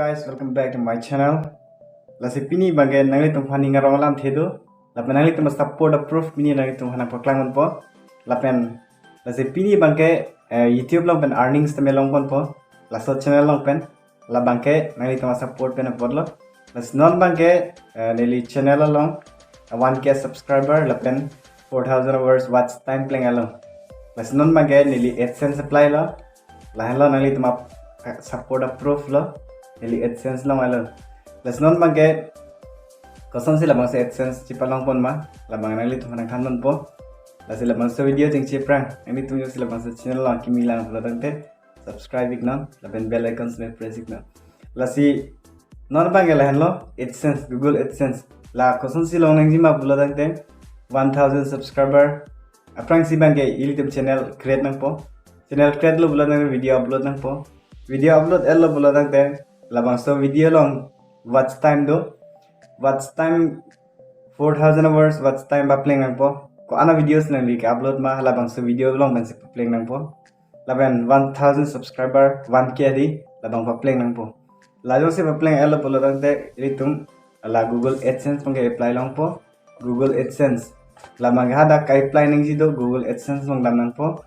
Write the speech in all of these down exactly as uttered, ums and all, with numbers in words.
Guys, welcome back to my channel. Lasi pini abangke nanglitum aphan ning arong alamthe do. Lapen nanglitum a-support a-proof pini nanglitum aphan nangpaklang ponpo. Lapen lasi pini abangke, eh, YouTube along pen earnings tame long ponpo. Laso channel along pen. Labangke nanglitum a-support pen apotlo. Lasi non abangke, eh, neli channel along, eh, one K subscriber lapen four thousand hours watch time plenglo. Lasi non abangke neli AdSense apply lo. Lahenlo, nanglitum a-support a-proof lo. Neli AdSense longlo. Lasi non abangke kosonsi labangso AdSense chepalong pon ma, labang nanglitum aphan nangthan ponpo. Lasi labangso video chingchi aphrang nanglitum jongsi labangso channel along akimi lang pulo tangte subscribe iknon, lapen bell icon sine press iknon. Lasi non abangke lahenlo, AdSense, Google AdSense. La kosonsi long nangji ma pulo tangte one thousand subscriber aphrangsi abangke ilitum channel create nangpo. Channel create lo pulo tangte video upload nangpo. Video upload etlo pulo tangte labangso video along watch time do. Watch time four thousand hours watch time papleng nangpo. Ko-an a-videos nangli ke-upload ma, halabangso video along pensi papleng nangpo. Lapen one thousand subscriber, one K di, labang papleng nangpo. La jongsi papleng etlo pulo tangte ilitum la Google AdSense abangke apply longpo. Google AdSense. Labangke hadak ka-apply nangji do, Google AdSense along dam nangpo.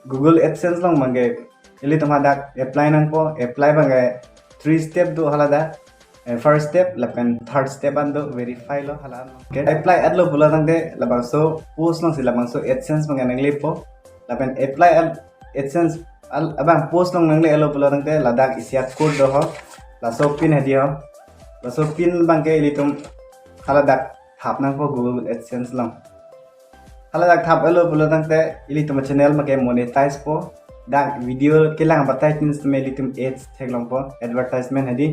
Google AdSense along abangke ilitum hadak apply nangpo. Apply abangke three step do haladak. Eh, first step lapen third step an do, verify lo hala an. Okay. Apply etlo pulo tangte labangso post alongsi labangso AdSense abangke nanglepo. Lapen apply ad-, AdSense al-, abang post along nangle etlo pulo tangte ladak isi a-code do ho. Laso pin hedi ho. Laso pin abangke ilitum haladak thap nangpo Google AdSense along. Haladak thap etlo pulo tangte ilitum channel abangke monetize po. Dak video kelang batai tin sitame ilitum ads theklongpo, advertisement hedi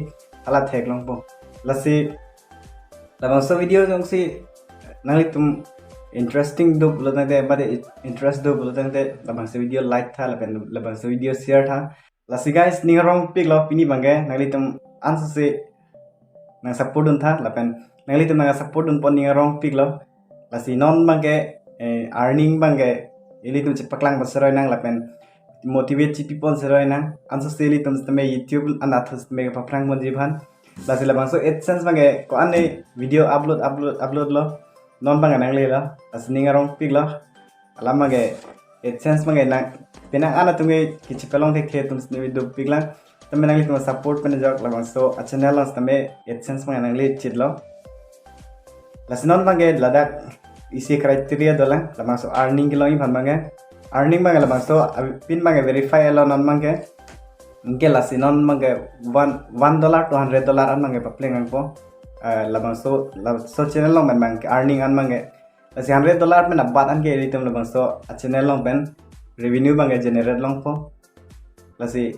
hala theklongpo. Lasi labangso video jongsi nanglitum interesting do pulo tangte, mate interest do pulo tangte, labangso video like tha, lapen labangso video share tha. Lasi guys, ning arongpiklo pini abangke, nanglitum ansose nang-support duntha, lapen nanglitum nang-support dunpo, ning arongpiklo. Lasi non abangke, eh, earning abangke ilitum chepaklang pon seroi nang, lapen motivate chipi pon seroi nang. Ansose ilitum sitame YouTube anatthu sitame paphrang ponji aphan. Lasi labangso AdSense abangke ko-an ne video upload, upload, upload lo. Non abangke nanglelo. Lasi ning arongpiklo. Alam abangke AdSense abangke nang, penang an atum ke kachepalong thekthe atum sitame dopiklang. Tame nanglitum support pen ajok labangso a-channel along sitame AdSense abangke nangle chitlo. Lasi non abangke ladak isi criteria dolang, labangso earning kelongji aphan abangke. Earning abangke labangso, ah, pin abangke verify etlo non abangke. Anke lasi non abangke one, one dollar to hundred dollar an abangke papleng nangpo. Ah, labangso, labangso channel along pen abangke earning an abangke. Lasi hundred dollar pen abat anke ilitum labangso a-channel along pen revenue abangke generate longpo. Lasi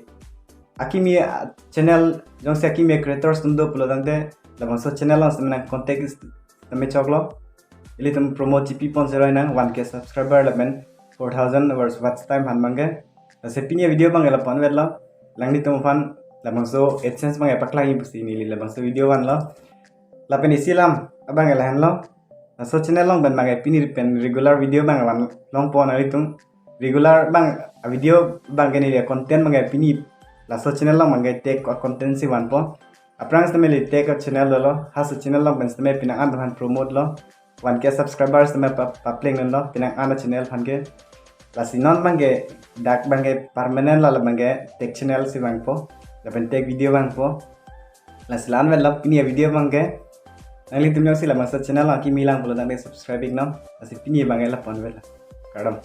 akimi, ah, channel jongsi akimi creators atum do pulo tangte labangso channel along sitame nang contact is-, tame choklo. Ilitum promote chipi pon seroi nang one K subscriber lapen four thousand hours watch time aphan abangke. Lasi pini video abangke la-an vetlo. Nanglitum aphan labangso AdSense abangke paklangji pusi neli labangso video vanlo. Lapen isi alam abangke lahenlo. Laso channel along pen abangke pini pen regular video abang van longpo, nanglitum regular abang video abangke neli content abangke pini laso channel along abangke tech a-content si vanpo. Aphrang sitame neli tech a-channel dolo, halaso channel along pen sitame penang an aphan promote lo. One K subscribers sitame pa-, papleng dunlo penang an a-channel aphan ke. Lasi non abangke dak abangke permanent la, labangke tech channel si vangpo, lapen tech video vangpo. Lasi la-an vetlo pini a-video abangke. Nanglitum jongsi labangso channel akimi lang pulo tangte subscribe iknon. Lasi pini abangke la-an vetlo. Kardom.